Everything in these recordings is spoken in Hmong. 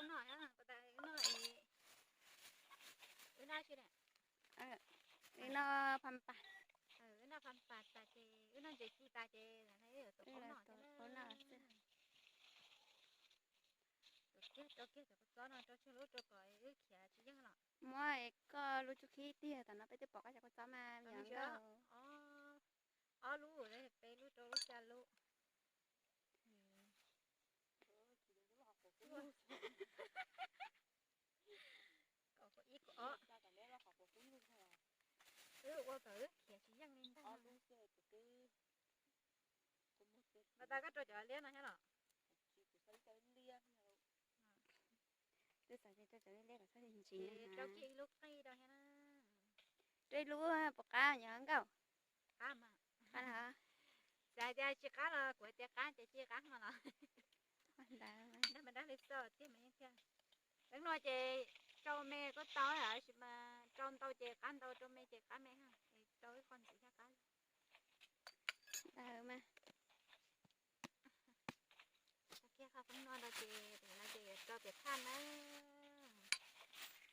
Wb noj, wb noj pha pas, wb noj pha pas tas ces wb noj ntses cig tas ces wb yuav tuav qaub noj xwb. Tuav kiag, rau kiag cov kua txob no rau tsawg lub rau kom wb khiav tsis yeej los. Muab koj lub tsub khib tiag, tam no peb twb pom koj cov kua txob mas yog nkauj. Ob lub, peb lub, rau lub, xya lub. Ib, ob. Wb ua kom wb khiav tsis yeej li ntag. Mas tas koj rau cov liab no thiab los? Twb xav tias rau cov liab liab kom txhob ntsim. Rau kiag ib lub qij rau thiab na. Rau ib lub puas qab yog nkauj? Qab mas. Qab na. Xav tias tsis qab los kuv hais tias qab ces tsis qab no los. Ntawd mas dab li xoj tiag mas yeej tiag. Teeb no ces rau me kuj tau, tab sis mas rau ntau ces qab ntau, rau me ces qab me, es rau ib qho ntxiv thiaj qab. Ntawd mas kiag qhov poob no rau ces, no ces yuav rau tias thaj na.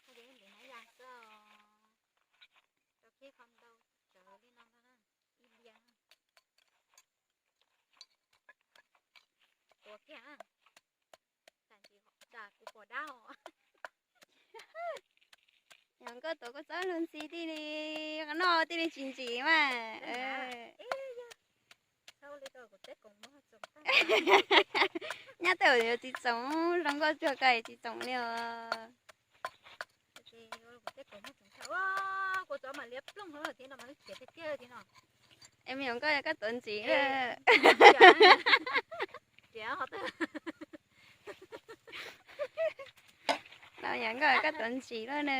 Thaj ces ntev na yas xwb os. Rau kiag qhov ntau tsawv li no ntag na, ib diav. Tuav kiag, tam ntsis kuv pom dab os. Yog nkauj tuav kua txob luag ntxhi tij li, noj tij li tsis ntsim mas. Nyab tej uas yuav txiv txoom, zoo nkauj cuag koj txiv txoom li os. Es me nyuam nkauj yog koj tuav ntsim lawm. Me nyuam nkauj yog koj tuav ntsim lawm na.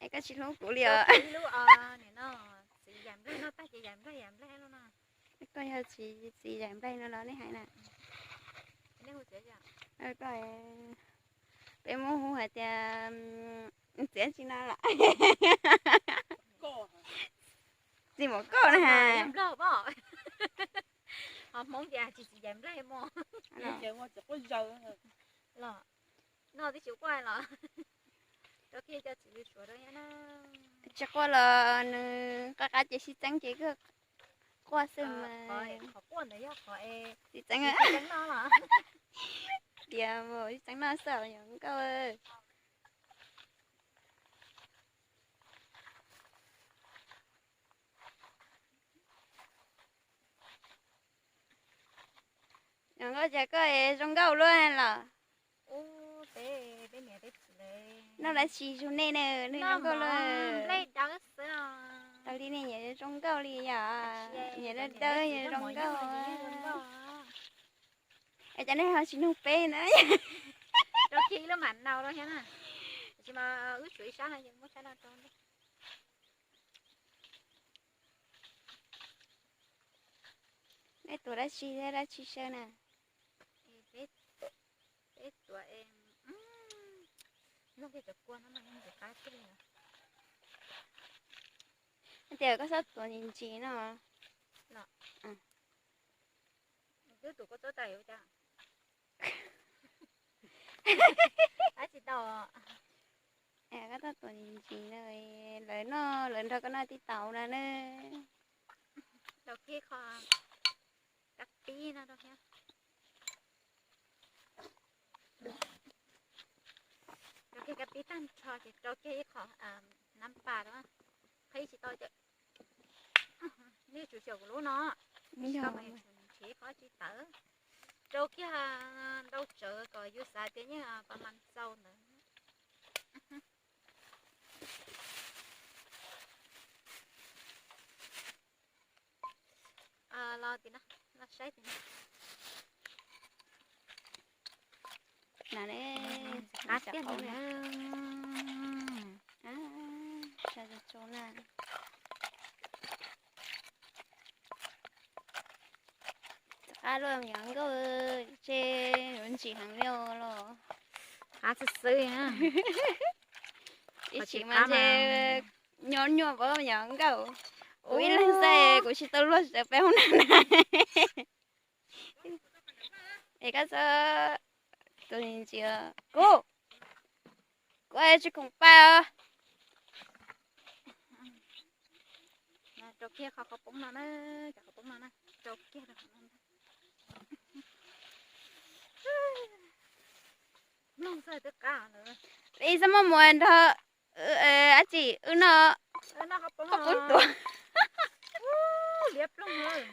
Es koj tsis hlub kuv li os. Koj yog txiv, txiv yaim nplaig no los nej hais na. Peb muab hu hais tias txiv tsis no lawm. Txiv mum koj na. Ho Hmoob tias tsis txiv yaim nplaig mog. Los, noj twb tsis quaj los. Rau kiag cov txiv suav rau thiab na. Tsis quaj los nws qab qab ces sib txeeb ces koj quaj xwb mas. Qhov quaj ntawd yog qhov tsis txeeb, tsis txeeb noj los. Tias mus tsis txeeb noj xwb os yom nkauj. Yog nkauj ces koj zoo nkauj luaj los. Noj dab tsi zug nej na, nej zoo nkauj luaj. Tau li nej nyiam zoo nkauj li yom, nyiam dawb dawb zoo nkauj. Es cas nej ho tsis nug peb na? Rau kiag ib lub mam nau rau thiab na. Tab sis mas wb tshuav ib sab no ces muab sab no rau. Nej tuav dab tsi thiab dab tsi saw na? Peb tuav, nug kiag cov kua no mas yeej ntxim qab tiag li. Hais tias koj txhob tuav ntsim ntsim no. Twb tuav kua txob tas yuav cas. Ab tsis tau. Koj txhob tuav ntsim ntsim no, lawv noj lawv nrog koj noj tib taus no na. Rau kiag qho kab pib no rau thiab. Rau kiag kab pib tag nrho ces rau kiag ib qho nab pas rau. Qhib tsis tau ces nej tsum xyaum kuv lub no. Tsis tau mas tsum nrhiav qhov tsis tawv. Rau kiag ntau tsawv kom yus xav tias yeej pas mas txaus ntawd. Los tim no, los saib tim no. Na ne, qab tiag na. Tso tso na. Qab luaj me nyuam nkauj, tse yuav ntsim heev li los. Qab xwb xwb na. Ib chim mas ntshe nyuaj nyuaj npaum me nyuam nkauj. Kuv ib leeg xwb kuv tsis tau luag sawv peb hoob nab na. Es koj txhob tus ntsis, kuv, kuv tsis khoom pais os. Rau kiag qhov qhov poob no na, cov qhov poob no na, rau kiag rau qhov no. Mloog xwb twb qab lawm. Ib xab muaj muas nrog dab tsi wb noj qhov poob tuaj. Liab ploog lawm.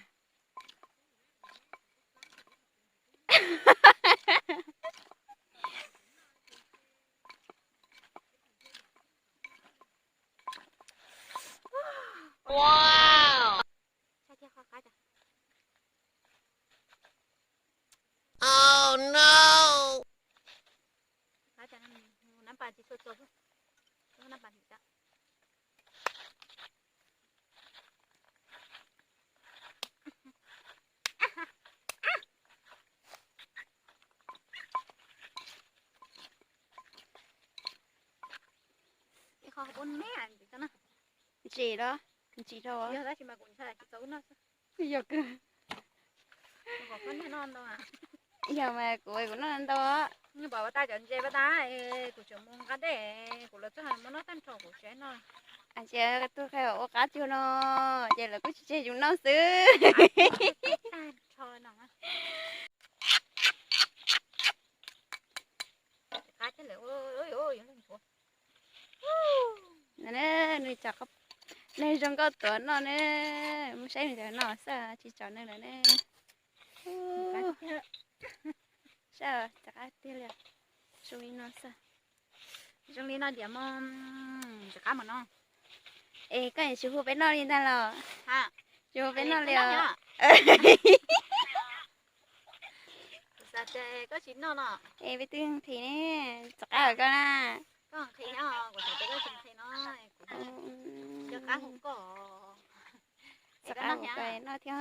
Ntsim los ntsim rau. Yog mas kuv, kuv noj ntau. Pom ua tas cov ntses pab tas, kuv tseem mus nqa dej, kuv los txog muab noj tag nrho kuv tsev no. Ntsia tus qhe ua qab cuag no, ces lawv kuj tsis tseg yus noj xwb. Nws zoo nkauj tuav noj ne, mus saib nws cov no xwb tsis tsom nws lawm ne. Saib, rov qab tiag li, zoo li no xwb. Zoo li no diam, rov qab mus no. Es koj tsis hu peb noj li ntag los? Tsis hu peb noj li os. Kuv xav tias koj tsis noj no. Es peb twb nqhis ne, rov qab koj na. Koj nqhis no, kuv xav tias koj tsis nqhis no. Rov qab hu koj. Rov qab hu koj noj thiab.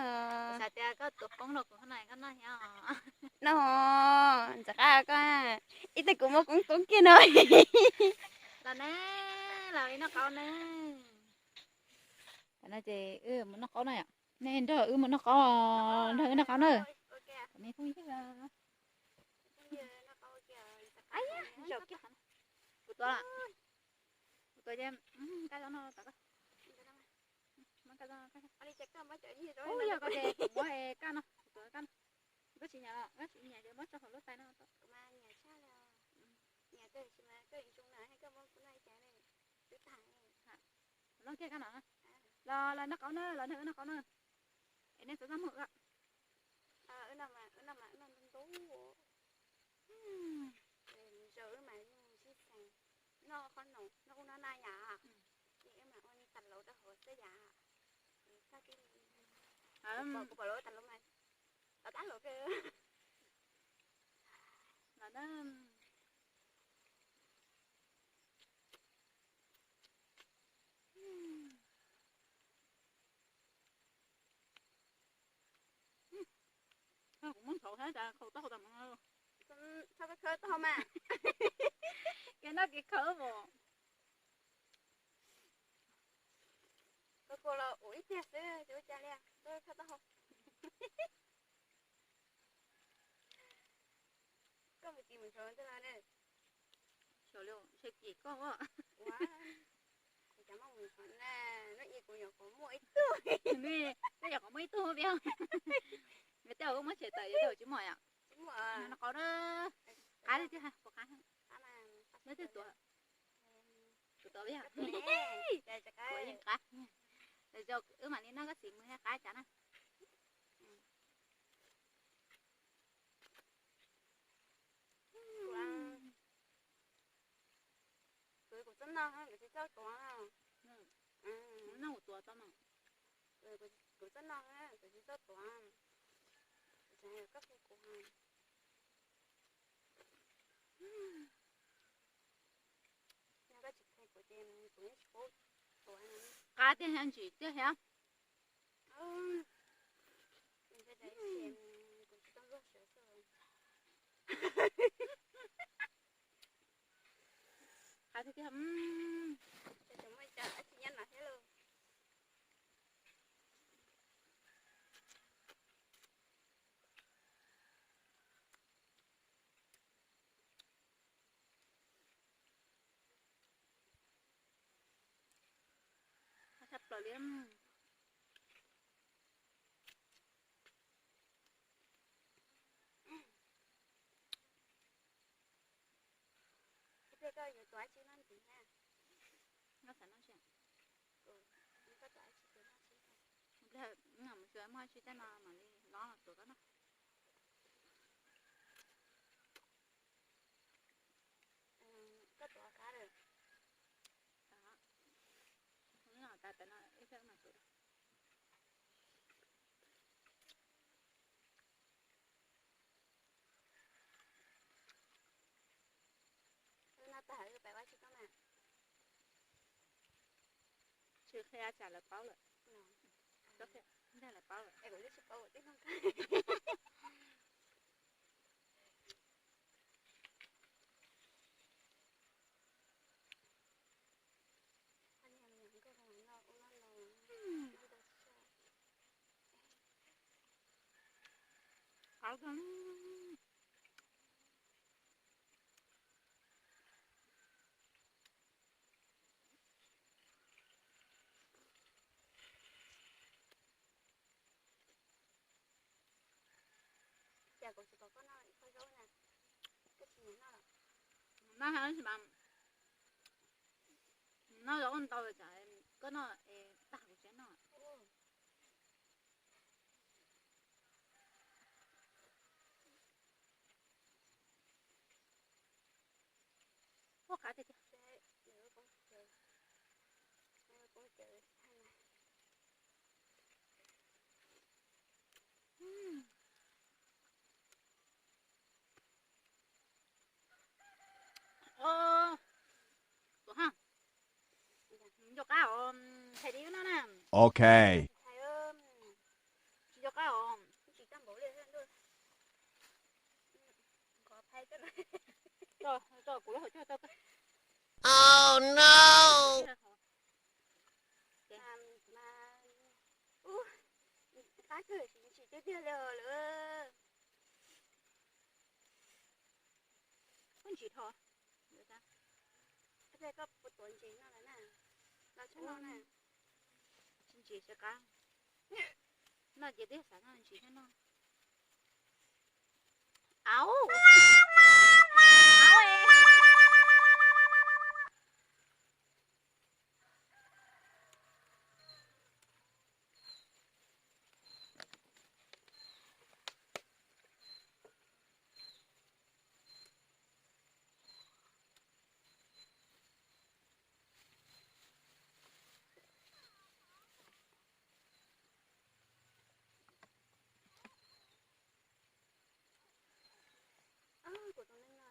Xav tias koj tuav poob rau kuv no, koj noj thiab. No, rov qab koj, ib teg kuv muab koob koob kiag no. Los ne, los wb noj qaub ne. No ces wb mus noj qaub na yom. Nej nrog wb mus noj qaub, nrog wb noj qaub na. Kuv tuav, kuv tuav, yog koj ces kuv muab kaj no, kuv tuav kaj no. Koj tsis nyiam, koj tsis nyiam ces muab tso hauv lub tais no. Noj kiag kaj no. Los, los noj qaub na, los nrog wb noj qaub na. Es nej txhob txaj muag. Noj qhov no, noj ub noj no yom. Ces wb mam ua li tas laus rau hauv xwb yom. Kuv pom lawv ua tas laus mas, los tab laus kawg. Los na. Kuv muab ntxhov thiab cas khaus taub hau tas mas. Kev noj kev khaws mas. Khaws khaws los ua ib tiag xwb, tsis ua cas li, khaws taub hau. Koj mus tim mus ntxhov ntxawg no ne. Xyov li, ntshe tim koj. Ua, kuv cov muaj mus ntxhov na, no ib kuv nyuam qhuav muaj ib tug. Twb nyuam qhuav muaj ib tug peb. Yog tej uas muab tshem tawm yog tej uas tsis muaj yom. Tsis muaj. Noj qaub na. Qab li tiag, kuv qab. Neb twb tuav, kuv tuav peb yog. Kuv yeej qab. Wb mam li noj koj txiv mus qab cas na. Kuv, kuv txob noj, kuv tsis txob tuav. Noj kuv tuav tau mas. Kuv txob noj, kuv tsis txob tuav. Kuv tseem yog koj qhia kuv. Yog koj tsis qhia kuv ces kuv yeej tsis paub tuav. Qab tiag thiab ntsim tiag thiab. Kuv tsis tau luag siav xwb. Qab tiag tiag. Tshaj plaws li. Ib pliag koj yuav tuav dab tsi noj ntxiv na? Noj xav noj tsi? Ib pliag mus xyuas muaj dab tsi tej no mam li los tuav koj noj. Koj tuav qab lawm. Noj tas no ib pliag mam tuav. Noj tas pais ua tsi tau mas. Tsis qhia tsam lawv paub lawm. Ntag lawv paub lawm. Qab kawg. Cas kuv tsis pom koj noj ib qho zaub na, koj tsis nyiam noj los? Noj heev tab sis mas noj zaub ntau tsam koj noj es tag kuv tsis noj. Ua qab tiag tiag. Tus ha, nco qab os, hais li no na. Ok. Tsis nco qab os. Oh no. Qab kawg, tsis tiag tiag li lawm. Koj ntsis dhau. Koj puas tuav ntses no lawm na? Los tshab no na. Tsis ntsis tsis qab. Noj ces twb xav noj ntsis thiab no. Au. Kuv tus neeg no,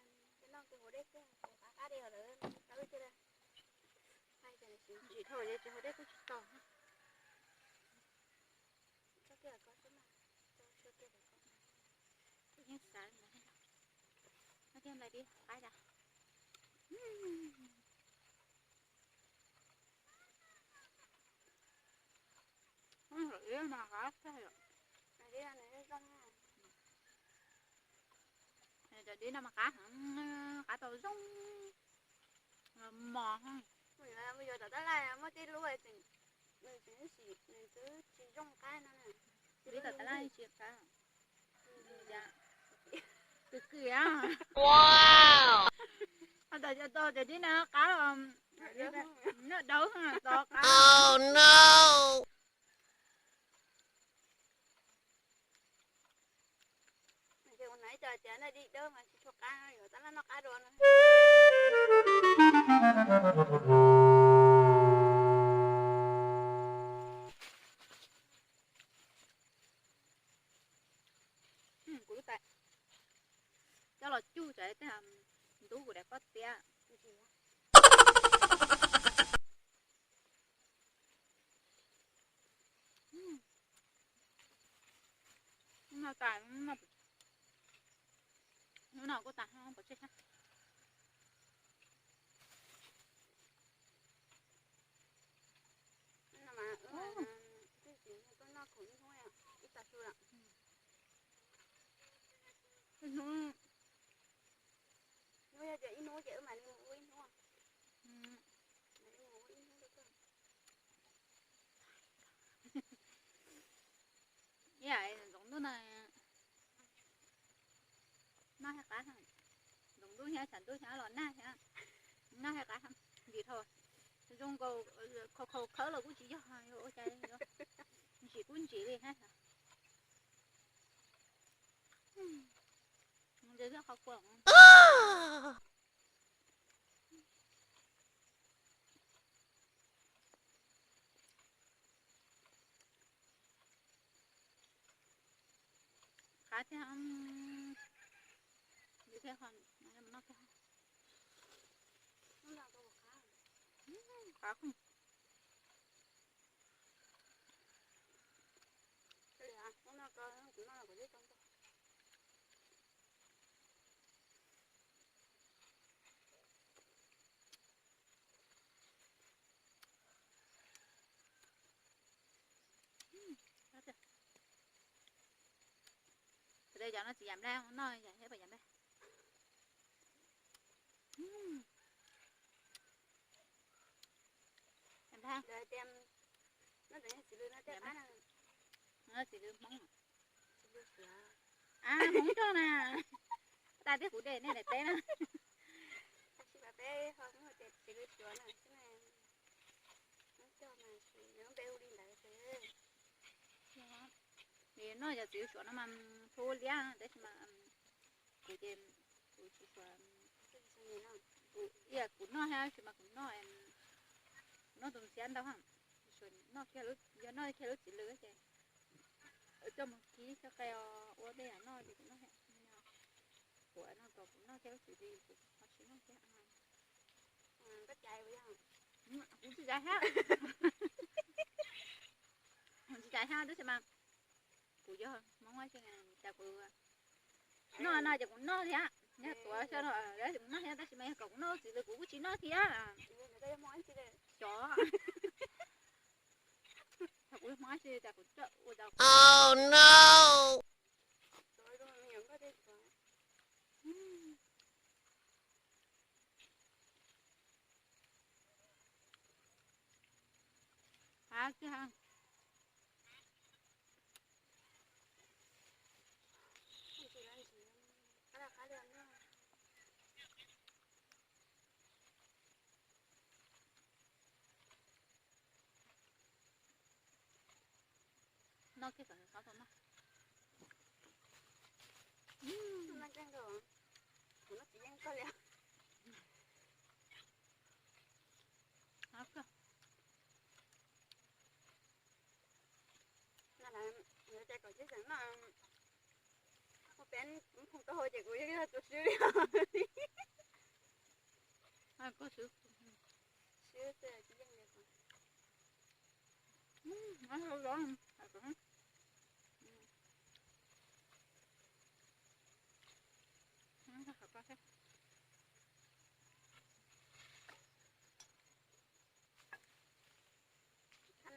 noj kuv haus dej xwb, qab qab dej lawm, tau wb cia li. Ntsis dhau ces tsis haus dej kuj tsis tau. Yeej xav no tiag, nplai dib qab cas. Cov dib no mas qab heev, qab tau zoo mos. Mus yuav tom tab laj muaj tej lub nws tseem, nws twb tsis zoo qab no. Ib tom tab laj tsis qab. Kws kws a. Tau cov dib no qab, noj dawb tau qab. Ua no ib co tias noj dib dawb mas tsis tshua qab, yuav tab laj noj qab dua no. Kuv lub tais coj los cuj tsam tej ntub kuv daim pob txiab. Hnub no tas, hnub no kuj tas, pov tseg thiab. Hnub no mas wb, twb tsis tuaj noj khoom ib hnub, ib tag su lawm. Ib hnub, hnub yog tias ib hnub ces wb mam li mus ua ib hnub. Mam li mus ua ib hnub rau koj. Lub no noj thiab qab, ntoos ntuj thiab tshav ntuj thiab los nag thiab, noj thiab qab, ntsim dhau, zoo nkaus khaus khaus khawb los kuj tsis yog, ua cas ntsim kuj ntsim li thiab. Ntshe qhov kua qab thiab, thiab qhov noj thiab, qab. Cov no txiv yam nplaj noj yam thiab puas yam nplaj? Yam nplaj. Txiv lws Hmoob, Hmoob rog na. Tag tib kuv de nej daim teb na. Tab sis mas peb ho muaj tias txiv lws suav na xwb na. Nyob coj mas npe hu li ntawd xwb. Vim noj cov txiv lws suav no mas hu liab, tab sis mas kuv ces kuv tsis suav. Kuv, kuv noj thiab, tab sis mas kuv noj, kuv noj tus ntxhiab ntau, noj kiag, yog noj kiag lub txiv lws ces coj mus kib coj qe ua tej yam noj ces kuv noj thiab. Kuv no kom kuv noj kiag lub txiv lws, kuv ho tsis noj kiag. Kuv tsis caiv thiab, kuv tsis caiv thiab, tab sis mas kuv yog Hmoob, cas kuv noj no ces kuv noj thiab. Yog tuav xyov no ces kuv noj thiab, tab sis mas yog kom kuv noj txiv lws kuv kuj tsis noj thiab. Xyov, kuv Hmoob tsis, cas kuv coj ua cas. Noj kiag kom qab tau noj. Kuv noj tsis yeej koj li. No lawv cais kom tib xeem noj, muaj peb phoo taub hau ces kuv yeej yog tus swb li. Koj swb, swb xwb tsis yeej li. Thab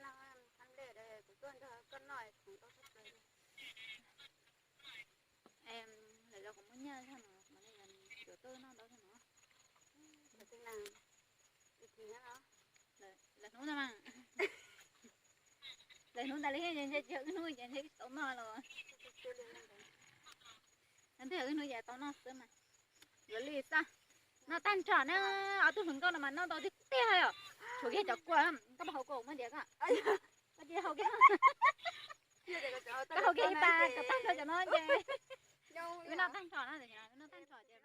no, thab nplej kuv tuaj nrog koj noj khoom tau tshaj plaws li. Lawv los kuv muaj nyiaj zog no, kuv mam li yuav tuaj noj ntau zog no. Lawv hnub no mas, lawv hnub tas li, ntshe tsis yog wb hnub ces ntshe wb tsis tau noj los. Ntshe yog wb hnub ces tau noj xwb mas. Yuav li xwb. Noj tag nrho na, ob tug hluas nkauj no mas noj ntau tiag tiag os. Tshuav kiag cov kua, koj puas haus kua muab ntiav koj? Koj cia haus kiag, koj haus kiag ib pas kom tag nrho cov no ces wb noj tag nrho na, wb noj tag nrho ces